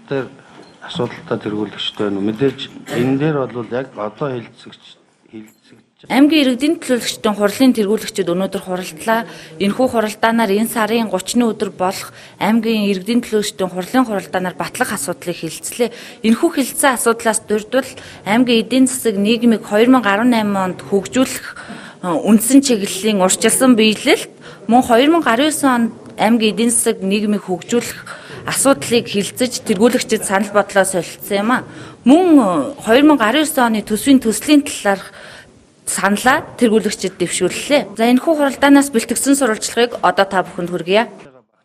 дээр асуудалтай тэргүүлэгчтэй байна уу? Мэдээж энэ дээр бол яг одоо хэлцэгч Аймгийн иргэдийн төлөөлөгчдийн хурлын тэргүүлэгчид өнөөдөр хуралдлаа. Энэхүү хуралдаанаар энэ сарын 30-ны өдөр болох аймгийн иргэдийн төлөөлөгчдийн хурлын хуралдаанаар батлах асуудлыг хэлэлцлээ. Энэхүү хэлэлцсэн асуудлаас дурдвал аймгийн эдийн засаг нийгмийг 2018 онд хөгжүүлэх үндсэн чиглэлийн урьдчилсан биелэлт мөн 2019 онд аймгийн эдийн засаг нийгмийг хөгжүүлэх асуудлыг хэлэлцэж тэргүүлэгчид санал бодлоо солилцсон юм а. Мөн 2019 оны төсвийн төслийн талаарх саналаа тэргүүлэгчид дэвшүүллээ. За энэхүү хуралдаанаас бэлтгэсэн сурвалжлагыг одоо та бүхэнд хүргье.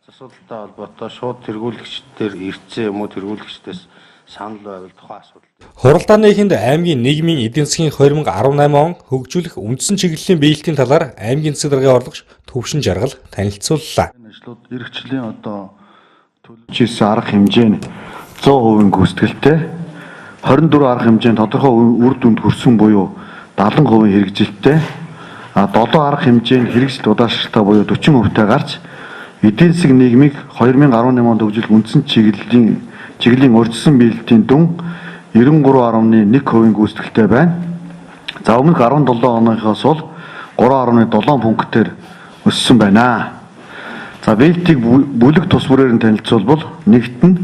Асуудалтай холбоотой шууд тэргүүлэгчдээр ирсэн юм уу, тэргүүлэгчдээс санал байвал тухайн асуудал. Хуралдааны эхэнд аймгийн нийгмийн эдийн засгийн 2018 он хөгжүүлэх үндсэн чиглэлийн биелэлтийн талаар аймгийн засаг даргын орлогч Төвшин Жаргал танилцууллаа. Энэ ажлууд эрхчлэлийн одоо төлөвлөж арга хэмжээ нь 100% гүйцэтгэлтэй, 24 арга хэмжээнд тодорхой үр дүнд хүрсэн буюу 70% хэрэгжилттэй, 7 арга хэмжээнд хэрэгжил удаашралтай буюу 40% гарч эдийн засаг нийгмийг 2018 онд хөгжүүлэх үндсэн чиглэлийн урьдчилсан биелэлтийн дүн 93.1% гүйцэтгэлтэй байна. За өмнөх 17 оныхоос бол 3.7 пунктээр өссөн байна. За биелэлтийг бүлэг тус бүрээр нь танилцуулбал нэгт нь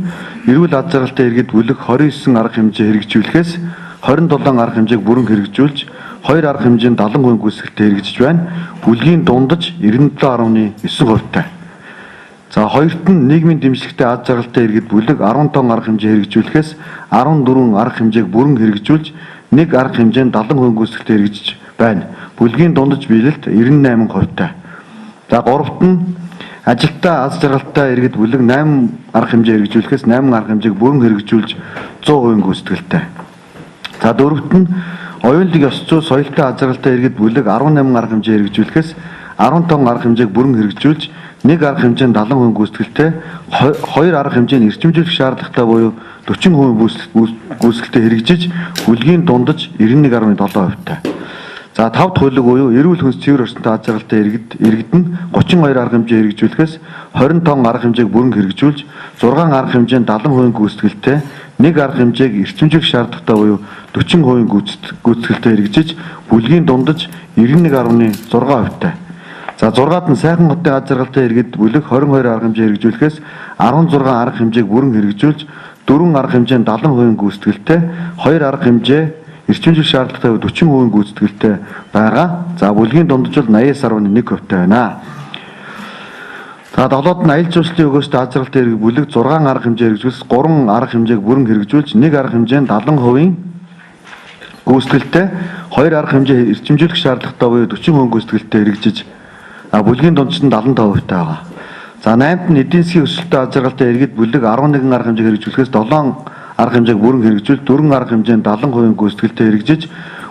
эрүүл аз жаргалтай иргэд бүлэг 29 арга хэмжээ хэрэгжүүлэхээс 27 арга хэмжээг бүрэн хэрэгжүүлж 2 арга хэмжээнд 70% гүйцэтгэлтэй хэрэгжиж байна. Бүлгийн дундаж 97.9%-тай. За хоёрт нь нийгмийн дэмжлэгтэй аз жаргалтай иргэд бүлэг 15 арга хэмжээ хэрэгжүүлэхээс 14 арга хэмжээг бүрэн хэрэгжүүлж 1 арга хэмжээнд 70% гүйцэтгэлтэй хэрэгжиж байна. Бүлгийн дундаж биелэлт 98%-тай. За гуравт нь ажилтаа аз жаргалтай иргэд бүлэг 8 арга хэмжээ хэрэгжүүлэхээс 8 арга хэмжээг бүрэн хэрэгжүүлж 100% гүйцэтгэлтэй. За дөрөвт нь оюунлаг ёс зүй соёлтой аз жаргалтай иргэд бүлэг 18 арга хэмжээ хэрэгжүүлэхээс 15 арга хэмжээг бүрэн хэрэгжүүлж 1 арга хэмжээнд 70% гүйцэтгэлтэй, 2 арга хэмжээнд эрчимжүүлэх шаардлагатай буюу 40% гүйцэтгэлтэй хэрэгжиж бүлгийн дундаж 91.7%-тай. За 5 дахь бүлэг буюу эрүүл хүнс цэвэр орчинтой аз жаргалтай иргэд нь 32 арга хэмжээ хэрэгжүүлэхээс 25 арга хэмжээг бүрэн хэрэгжүүлж 6 арга хэмжээнд 70% гүйцэтгэлтэй, 1 арга хэмжээг эрчимжүүлэх шаардлагатай буюу 40% гүйцэтгэлтэй хэрэгжиж бүлгийн дундаж 91.6%-тай. За 6-ад нь сайхан хотын аз жаргалтай иргэд бүлэг 22 арга хэмжээ хэрэгжүүлэхээс 16 арга хэмжээг бүрэн хэрэгжүүлж 4 арга хэмжээнд 70% гүйцэтгэлтэй, 2 арга хэмжээ эрчимжүүлэх шаардлагатай 40% гүйцэтгэлтэй байгаа. За бүлгийн дундаж бол 89.1%-тай байна. За долоод нь аялал жуулчлалын өгөөжтэй аз жаргалтай иргэд бүлэг 6 арга хэмжээ хэрэгжүүлс 3 арга хэмжээг бүрэн хэрэгжүүлж 1 арга хэмжээнд 70% гүйцэтгэлтэй, 2 арга хэмжээ эрчимжүүлэх шаардлагатай буюу 40% гүйцэтгэлтэй хэрэгжиж бүлгийн дундаж нь 75%-тай байгаа. За 8-нд нь эдийн засгийн өсөлттэй аз жаргалтай иргэд бүлэг 11 арга хэмжээг хэрэгжүүлэхээс 7 арга хэмжээг бүрэн хэрэгжүүл 4 арга хэмжээнд 70% гүйцэтгэлтэй хэрэгжиж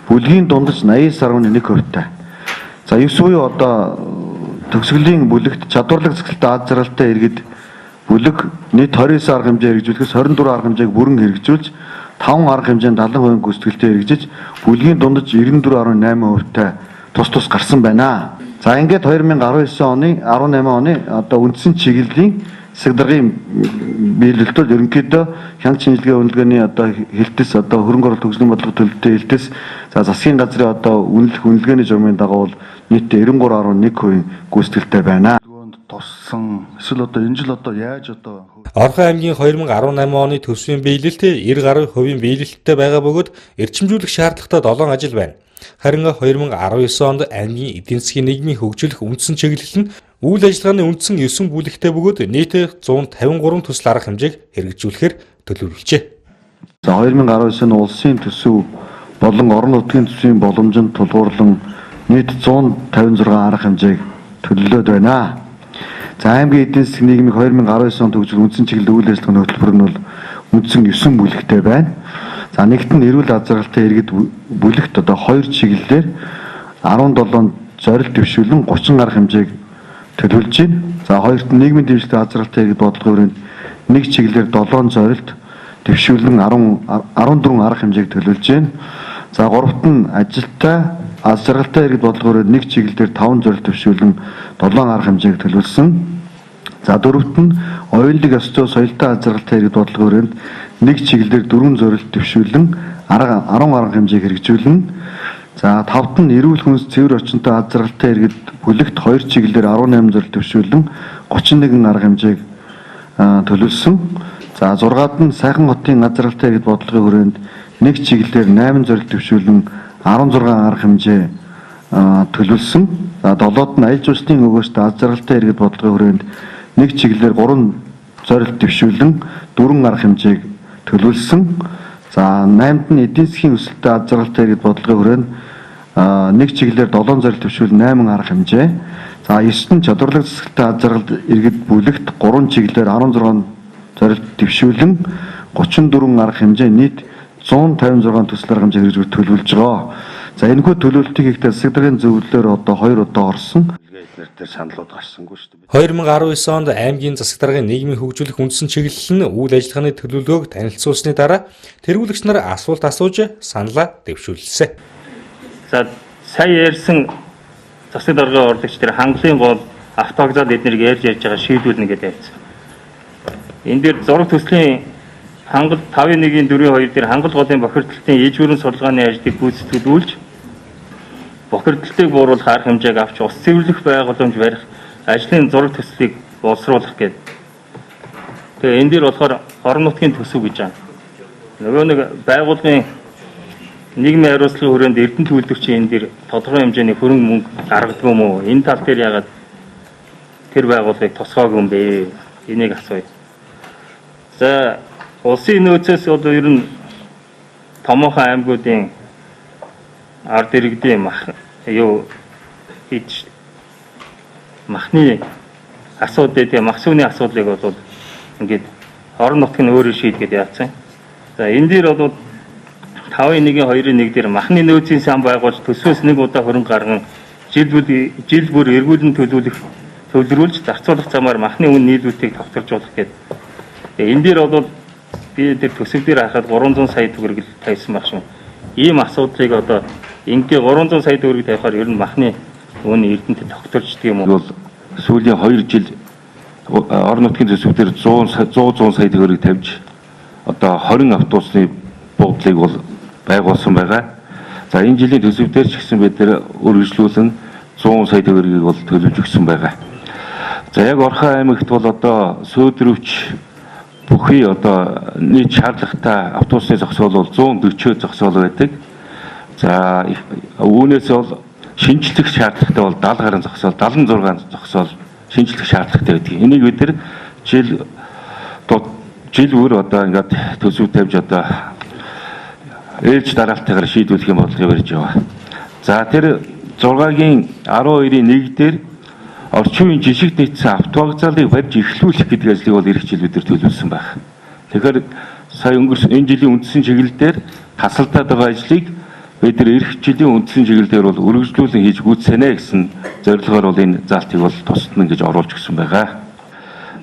бүлгийн дундаж 89.1%-тай. За 9 буюу одоо төгсгөлийн бүлэгт чадварлаг зэгсэлтэй аз жаргалтай иргэд бүлэг нийт 29 арга хэмжээ хэрэгжүүлэхээс 24 арга хэмжээг бүрэн хэрэгжүүлж 5 арга хэмжээнд 70% гүйцэтгэлтэй хэрэгжиж бүлгийн дундаж 94.8%-тай тус тус гарсан байна. За ингээд 2019 оны 18 оны одоо үндсэн чиглэлийн засаг даргын биелэлт бол ерөнхийдөө хяналт шинжилгээ үнэлгээний одоо хэлтэс одоо хөрөнгө оруулалт хөгжлийн бодлого төлөлтийн хэлтэс за засгийн газрын одоо үнэлэх үнэлгээний журмын дагуу бол нийтдээ 93.1% гүйцэтгэлтэй байна. Туссан эсвэл одоо энэ жил одоо яаж одоо Орхон аймгийн 2018 оны төсвийн биелэлт 90 гаруй хувийн биелэлттэй байгаа бөгөөд эрчимжүүлэх шаардлагатай 7 ажил байна. Харин 2019 онд аймгийн эдийн засгийн нийгмийн хөгжүүлэх үндсэн чиглэл нь үйл ажиллагааны үндсэн 9 бүлэгтэй бөгөөд нийт 153 төсөл арга хэмжээг хэрэгжүүлэхээр төлөвлөжээ. За 2019 оны улсын төсөв болон орон нутгийн төсвийн боломжинд тулгуурлан нийт 156 арга хэмжээг төлөвлөөд байна. За аймгийн эдийн засгийн нийгмийг 2019 онд хөгжүүлэх үндсэн чиглэл үйл ажиллагааны хөтөлбөр нь бол үндсэн 9 бүлэгтэй байна. За нэгт нь эрүүл аз жаргалтай иргэд бүлэгт одоо 2 чиглэлээр 17 зорилт дэвшүүлэн 30 арга хэмжээг төлөвлөж байна. За хоёрт нь нийгмийн дэмжлэгтэй аз жаргалтай иргэд бодлогын хүрээнд нэг чиглэлээр 7 зорилт дэвшүүлэн 14 арга хэмжээг төлөвлөж байна. За гуравт нь ажилтаа аз жаргалтай иргэд бодлогын хүрээнд нэг чиглэлээр 5 зорилт дэвшүүлэн 7 арга хэмжээг төлөвлөсөн. За дөрөвт нь Оюунлаг ёс зүй соёлтой аз жаргалтай иргэд бодлогын хүрээнд нэг чиглэлээр 4 зорилт дэвшүүлэн 10 арга хэмжээг хэрэгжүүлнэ. За тавд нь эрүүл хүнс цэвэр орчинтой аз жаргалтай иргэд бүлэгт 2 чиглэлээр 18 зорилт дэвшүүлэн 31 арга хэмжээг төлөвлөсөн. За 6-ад нь сайхан хотын аз жаргалтай иргэд бодлогын хүрээнд нэг чиглэлээр 8 зорилт дэвшүүлэн 16 арга хэмжээ төлөвлөсөн. За 7-д нь аялал жуулчлалын өгөөжтэй аз жаргалтай иргэд бодлогын хүрээнд нэг чиглэлээр 3 зорилт дэвшүүлэн 4 арга хэмжээг төлөвлөсөн. За 8-д нь эдийн засгийн өсөлттэй аз жаргалтай иргэд бодлогын хүрээнд нэг чиглэлээр 7 зорилт дэвшүүлэн 8 арга хэмжээ. За 9-д нь чадварлаг засалтай аз жаргалт иргэд бүлэгт 3 чиглэлээр 16 зорилт дэвшүүлэн 34 арга хэмжээ нийт 156 төсөл арга хэмжээ хэрэгжүүлэх төлөвлөж байгаа. За энэхүү төлөвлөлтийг хийхдээ засаг даргын зөвлөлөөр одоо 2 удаа орсон. Эднэр дээр саналууд гарсангүй шүү дээ. 2019 онд аймгийн засаг даргын нийгмийн хөгжүүлэх үндсэн чиглэл нь үйл ажиллагааны төлөвлөгөөг танилцуулсны дараа тэргүүлэгч нар асуулт асууж саналаа дэвшүүлсэн. За сая ярьсан засаг даргын орлогч тэр хангалын гол автовокзал эднэрийг ярьж байгаа шийдвүлнэ гэдээ ярьсан. Энэ дээр зураг төслийн хангал 5-1-ийн 4-2 дээр хангал голын бохирдлтын иж бүрэн судалгааны ажлыг гүйцэтгүүлж бохирдлтыг бууруулах арга хэмжээг авч ус цэвэрлэх байгууламж барих ажлын зураг төслийг боловсруулах гэдэг. Тэгээ энэ дээр болохоор орон нутгийн төсөв гэж байна. Нөгөө нэг байгууллагын нийгмийн хариуцлагын хүрээнд Эрдэнэт үйлдвэрчийн энэ дээр тодорхой хэмжээний хөрөнгө мөнгө гаргадаг юм уу? Энэ тал дээр яагаад тэр байгууллагыг тусгаагүй юм бэ? Энийг асууя. За улсын нөөцөөс бол ер нь томоохон аймагуудын ард иргэдийн мах юу хийж махны асуудал тэгээ мах сүүний асуудлыг бол ингээд орон нутг нь өөрөө шийдгээд яатсан. За энэ дээр бол 5-1-ийн 2-1 дээр махны нөөцийн сан байгуулж төсвөөс нэг удаа хөрөнгө гарган жил бүр эргүүлэн төлөвлөрүүлж зарцуулах замаар махны үн нийлүүлэлтийг тогтворжуулах гэдэг. Тэгээ энэ дээр бол би тэр төсөв дээр харахад 300 сая төгрөг тавьсан байх шүү. Ийм асуудлыг одоо ингээ 300 сая төгрөг тавихаар ер нь махны үн эрдэнэт тогтворждөг юм уу? Бол сүүлийн 2 жил орон нутгийн төсөв дээр 100 сая төгрөг тавьж одоо 20 автобусны буудлыг бол байгуулсан байгаа. За энэ жилийн төсөв дээр ч гэсэн бид нэр өргөжлүүлэн 100 сая төгрөгийг бол төлөвлөж өгсөн байгаа. За яг Орхон аймагт бол одоо сөөдрөвч бүхий одоо нийт шаардлагатай автобусны зогсоол бол 140 зогсоол байдаг. За үүнээс бол шинжлэх шаардлагатай бол 70 гаруй зогсоол, 76 зогсоол шинжлэх шаардлагатай байдаг. Энийг бид нар жил бүр одоо ингээд төсөв тавьж одоо ээлж дараалтайгаар шийдвэрлэх юм бодлогыг барьж байгаа. За тэр 6-гийн 12-ийн 1 дээр орчин үеийн жишг нийцсэн автовокзалыг барьж эхлүүлэх гэдэг ажлыг бол эх жил бид нар төлөвлөсөн байх. Тэгэхээр сая өнгөрсөн энэ жилийн үндсэн чиглэл дээр тасалдаад байгаа ажлыг бид нар эх жилийн үндсэн чиглэл дээр бол өргөжлүүлэн хийж гүйцэнэ гэсэн зорилгоор бол энэ заалтыг бол тусдна гэж оруулж өгсөн байгаа.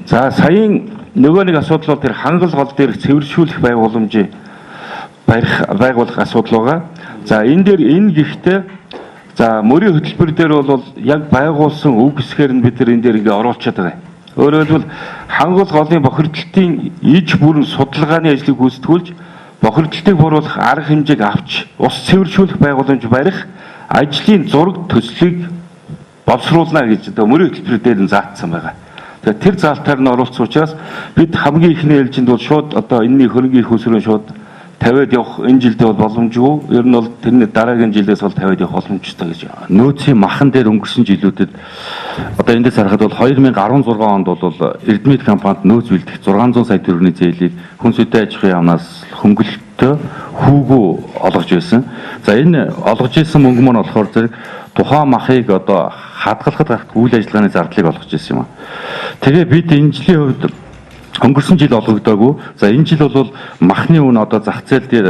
За саяын нөгөө нэг асуудал бол тэр хангал гол дээр цэвэршүүлэх байгууламжийг байгуулах асуудал байгаа. За энэ дээр энэ гэхдээ за мөрийн хөтөлбөр дээр бол яг байгуулсан үг хэсгээр нь бид нар энэ дээр ингээ оруулчихад байгаа. Өөрөөр хэлбэл хангал голын бохирдлтын иж бүрэн судалгааны ажлыг гүйцэтгүүлж бохирдлтыг бууруулах арга хэмжээг авч ус цэвэршүүлэх байгууламж барих ажлын зураг төслийг боловсруулна гэж одоо мөрийн хөтөлбөр дээр нь заасан байгаа. Тэгэхээр тэр заалтаар нь оруулсан учраас бид хамгийн эхний ээлжинд бол шууд одоо энэний хөрөнгийн их усрын шууд тавиад явах энэ жилдээ бол боломжгүй. Ер нь бол тэрний дараагийн жилээс бол тавиад явах боломжтой гэж. Нөөцийн махан дээр өнгөрсөн жилүүдэд одоо эндээс харахад бол 2016 онд бол Эрдэмэд компанид нөөц бэлтгэх 600 сая төгрөгийн зээлийг хүнс хөдөө аж ахуйн яамнаас хөнгөлөлтөө хүүгүү олгож байсан. За энэ олгож исэн мөнгө маань болохоор зэрэг тухайн махыг одоо хадгалахад гарах үйл ажиллагааны зардлыг олгож исэн юм а. Тэгээ бид энэ жилийн хувьд өнгөрсөн жил олгогдоогүй. За энэ жил бол махны үн одоо зах зээл дээр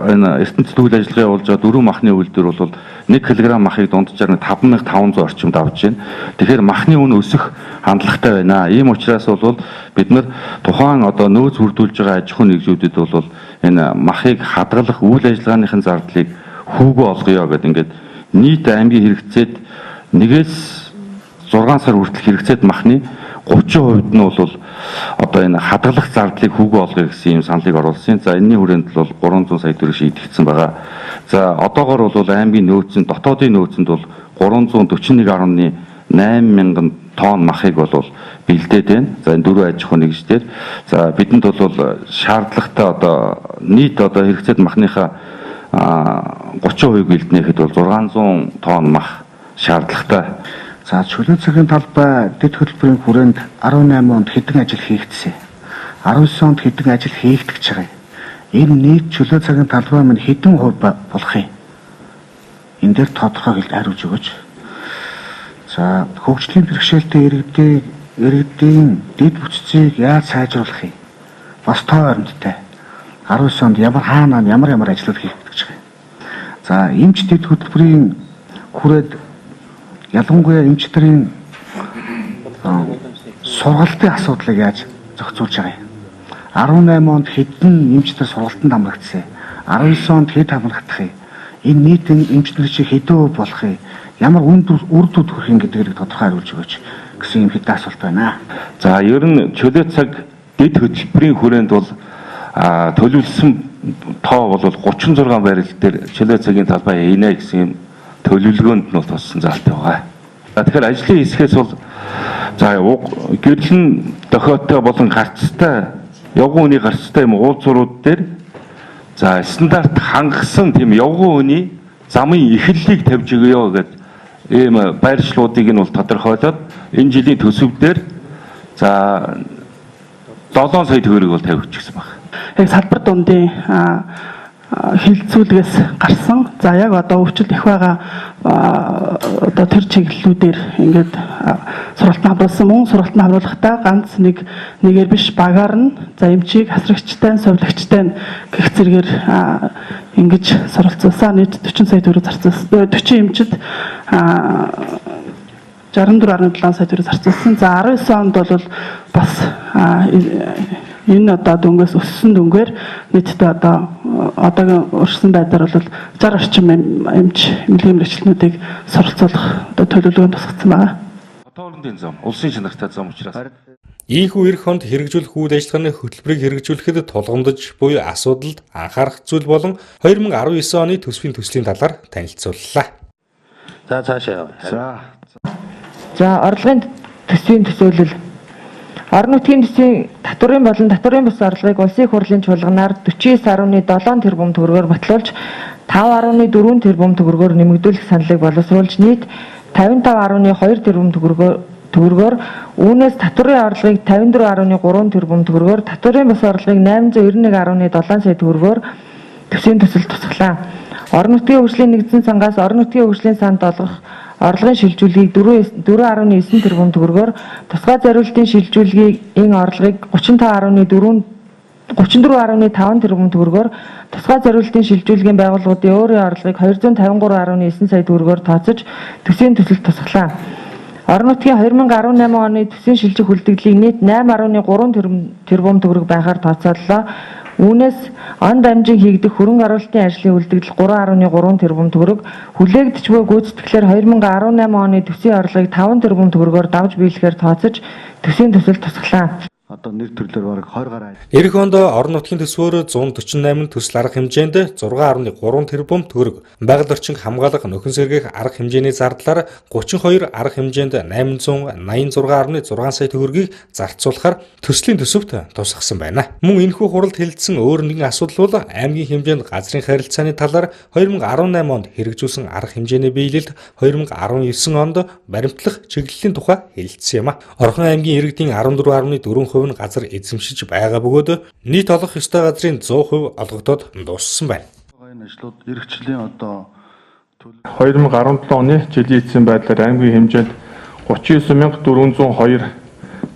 энэ ертөнцийн үйл ажиллагаа явуулж байгаа дөрвөн махны үйлдвэр бол 1 кг махыг дунджаар 5500 орчимд авч байна. Тэгэхээр махны үн өсөх хандлагатай байна. Ийм учраас бол бид нар тухайн одоо нөөц бүрдүүлж байгаа аж ахуйн нэгжүүдэд бол энэ махыг хадгалах үйл ажиллагааныхын зардлыг хүүгөө олгоё гэдэг ингээд нийт аймгийн хэрэгцээд 1-ээс 6 сар хүртэл хэрэгцээд махны 30% нь бол одоо энэ хадгалах зардлыг хүүгээ олгоё гэсэн юм саналыг оруулсан. За энэний хүрээнд бол 300 сая төгрөг шийдэгдсэн байгаа. За одоогор бол аймгийн нөөцөнд дотоодын нөөцөнд бол 341.8 мянган тонн махыг бол бэлдээд байна. За энэ дөрвөн аж ахуй нэгждэр. За бидэнд бол шаардлагатай одоо нийт одоо хэрэгцээд махныхаа 30% бэлднэхэд бол 600 тонн мах шаардлагатай. За чөлөө цагийн талбай дэд хөтөлбөрийн хүрээнд 18 онд хэдэн ажил хийгдсэн. 19 онд хэдэн ажил хийгдэж байгаа юм. Энэ нийт чөлөө цагийн талбай минь хэдэн хувь болох юм? Энэ дээр тодорхой хариулж өгөөч. За хөгжлийн бэрхшээлтэй иргэдийн дэд бүтцийг яаж сайжруулах юм? Бас тоо баримттай. 19 онд ямар хаана ямар ажлууд хийгдэж байгаа юм? За эмч дэд хөтөлбөрийн хүрээд ялангуяа эмчдэрийн сургалтын асуудлыг яаж зохицуулж байгаа юм? 18 онд хэдэн эмчдэр сургалтанд хамрагдсан? 19 онд хэд хамрагдах юм? Энэ нийт эмчнэр чи хэдэн хувь болох юм? Ямар үр дүнд хүрэх юм гэдгийг тодорхой хариулж өгөөч гэсэн юм хэдэн асуулт байна. За ер нь чөлөө цаг дэд хөтөлбөрийн хүрээнд бол төлөвлөсөн тоо бол 36 барил дээр чөлөө цагийн талбай хийнэ гэсэн юм төлөвлөгөөнд нь бол туссан заалтай байгаа. За тэгэхээр ажлын хэсгээс бол за гэрлэн дохиотой болон гарцтай явган үний гарцтай юм уулзрууд дээр за стандарт хангасан тийм явган үний замын эхлэлийг тавьж өгөө гэдэг ийм байршлуудыг нь бол тодорхойлоод энэ жилийн төсөв дээр за 7 сая төгрөг бол тавьчихсан баг. Яг салбар дундын хилцүүлгээс гарсан. За яг одоо өвчлөлт их байгаа одоо тэр чиглэлүүдээр ингээд сургалтанд хамруулсан. Мөн сургалтанд хамруулахдаа ганц нэгээр биш багаар нь за эмчийг хасрагчтай, совилогчтой гэх зэрэгээр ингэж суралцуулсан. Нийт 40 сая төгрөг зарцуулсан. 40 эмчид 64.7 сая төгрөг зарцуулсан. За 19 онд бол бас энэ одоо дүнгээс өссөн дүнгээр нийтдээ одоо одоогийн урьдчилсан байдлаар бол 60 орчим эмч эмнэлгийн мэргэжилтнүүдийг суралцуулах одоо төлөвлөгөөнд тусгацсан байгаа. Хотоорнын зам, улсын чанартай зам учраас Ийхүү эх онд хэрэгжүүлэх үйл ажиллагааны хөтөлбөрийг хэрэгжүүлэхэд тулгамдж буй асуудалд анхаарах зүйл болон 2019 оны төсвийн төслийн талаар танилцууллаа. За цаашаа явъя. За орлогын төсвийн төсөөлөл. Орон нутгийн төсвийн татварын болон татварын бус орлогыг улсын хурлын чуулганаар 49.7 тэрбум төгрөгөөр батлуулж 5.4 тэрбум төгрөгөөр нэмэгдүүлэх саналыг боловсруулж нийт 55.2 тэрбум төгрөгөөр үүнээс татварын орлогыг 54.3 тэрбум төгрөгөөр татварын бус орлогыг 891.7 сая төгрөгөөр төсвийн төсөл тусгалаа. Орон нутгийн хөгжлийн нэгдсэн сангаас орон нутгийн хөгжлийн санд олгох орлогын шилжүүлгийг 4.9 тэрбум төгрөгөөр, тусгай зориултын шилжүүлгийн орлогыг 34.5 тэрбум төгрөгөөр, тусгай зориултын шилжүүлгийн байгууллагуудын өөрийн орлогыг 253.9 сая төгрөгөөр тооцож төсвийн төсөл тусгалаа. Орон нутгийн 2018 оны төсвийн шилжих үлдэгдлийг нийт 8.3 тэрбум төгрөг байхаар тооцооллоо. Үүнээс он дамжин хийгдэх хөрөнгө оруулалтын ажлын үлдэгдэл 3.3 тэрбум төгрөг, хүлээгдэж буй гүйцэтгэлээр 2018 оны төсвийн орлогыг 5 тэрбум төгрөгөөр давж биелэхээр тооцож төсвийн төсөл тусгалаа. Одоо нэр төрлөөр бараг 20 гаруй. Эх онд орон нутгийн төсвөөр 148 төсөл арга хэмжээнд 6.3 тэрбум төгрөг, байгаль орчин хамгаалах нөхөн сэргээх арга хэмжээний зардлаар 32 арга хэмжээнд 886.6 сая төгрөгийг зарцуулахаар төслийн төсөвт тусгасан байна. Мөн энэхүү хуралд хэлэлцсэн өөр нэгэн асуудал бол аймгийн хэмжээнд газрын харилцааны талаар 2018 онд хэрэгжүүлсэн арга хэмжээний биелэлд 2019 онд баримтлах чиглэлийн тухай хэлэлцсэн юм а. Орхон аймгийн иргэдийн 14.4% нь газар эзэмшиж байгаа бөгөөд нийт олох ёстой газрын 100% олгогдоод дууссан байна. Энэ ажлууд эх жилийн одоо 2017 оны жилийн эцсийн байдлаар аймгийн хэмжээнд 39402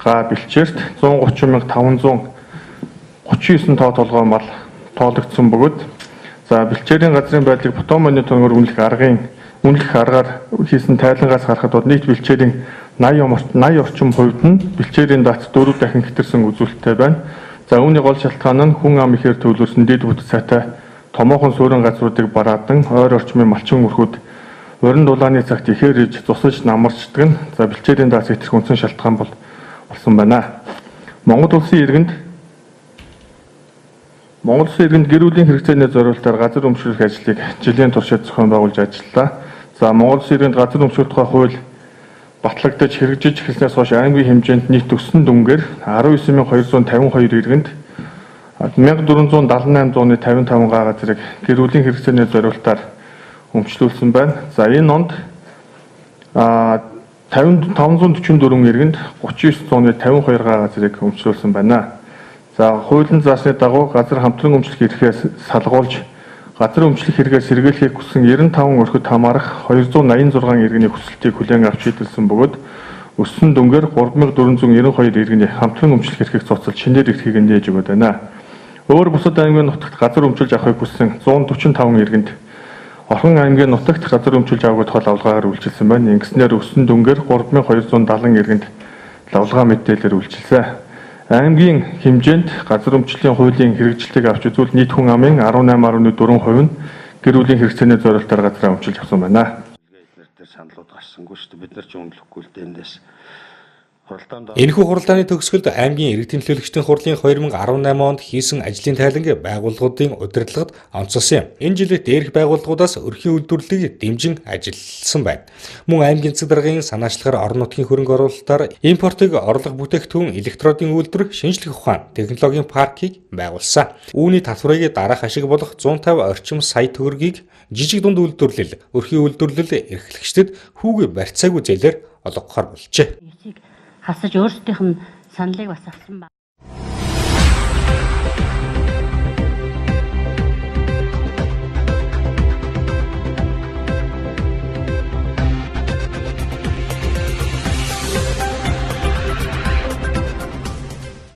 га бэлчээрт 130,539 тоо толгой мал тоологдсон бөгөөд за бэлчээрийн газрын байдлыг фото мониторингоор үнэлэх аргаар хийсэн тайлангаас харахад бол нийт бэлчээрийн 80 орчим хувьд нь бэлчээрийн дац 4 дахин хэтэрсэн үзүүлэлттэй байна. За үүний гол шалтгаан нь хүн ам ихээр төвлөрсөн дэд бүтэц сайтай томоохон суурин газруудыг бараадан ойр орчмын малчин өрхүүд уран дулааны цагт ихээр иж зусаж намарчдаг нь за бэлчээрийн дац хэтэрх үндсэн шалтгаан бол болсон байна. Монгол улсын иргэнд гэр бүлийн хэрэгцээний зориултаар газар өмчлөх ажлыг жилийн туршид зохион байгуулж ажиллалаа. За Монгол улсын иргэнд газар өмчлөх тухай хууль батлагдаж хэрэгжиж эхэлснээс хойш аймгийн хэмжээнд нийт өссөн дүнгээр 19252 иргэнд 1478.55 га газрыг гэр бүлийн хэрэгцээний зориултаар өмчлүүлсэн байна. За энэ онд 544 иргэнд 39.52 га газрыг өмчлүүлсэн байна. За хуулийн заасны дагуу газар хамтран өмчлөх эрхээс салгуулж газар өмчлөх хэрэгээ сэргийлэхийг хүссэн 95 өрхөд хамаарах 286 иргэний хүсэлтийг хүлээн авч шийдэлсэн бөгөөд өссөн дүнгээр 3492 иргэний хамтран өмчлөх эрхийг цуцалж шинээр эрхийг нээж өгöd байна. Өөр бусад аймгийн нутагт газар өмчилж авахыг хүссэн 145 иргэнд Орхон аймгийн нутагт газар өмчилж авах тухай лавлгаагаар үйлчилсэн байна. Ингэснээр өссөн дүнгээр 3270 иргэнд лавлгаа мэдээлэлээр үйлчилсэн. Аймгийн хэмжээнд газар өмчлийн хуулийн хэрэгжилтийг авч үзвэл нийт хүн амын 18.4% нь гэр бүлийн хэрэгцээний зориултаар газраа өмчилж авсан байна. Эднэр дээр саналууд гарсангүй шүү дээ. Бид нар ч үнэлэхгүй л дээ эндээс. Энэхүү хуралдааны төгсгөлд аймгийн иргэдийн төлөөлөгчдийн хурлын 2018 онд хийсэн ажлын тайланг байгууллагуудын удирдлагад онцолсон юм. Энэ жил дээрх байгууллагуудаас өрхийн үйлдвэрлэлийг дэмжин ажилласан байна. Мөн аймгийн засаг даргын санаачлагаар орон нутгийн хөрөнгө оруулалтаар импортыг орлого бүтээгдэхүүн, электродын үйлдвэр, шинжлэх ухаан, технологийн паркийг байгуулсан. Үүний татварыг дараах ашиг болох 150 орчим сая төгрөгийг жижиг дунд үйлдвэрлэл, өрхийн үйлдвэрлэл эрхлэгчдэд хүүгээ барьцаагүй зээлээр олгохоор болжээ. Хасаж өөрсдийнх нь саналыг бас авсан ба.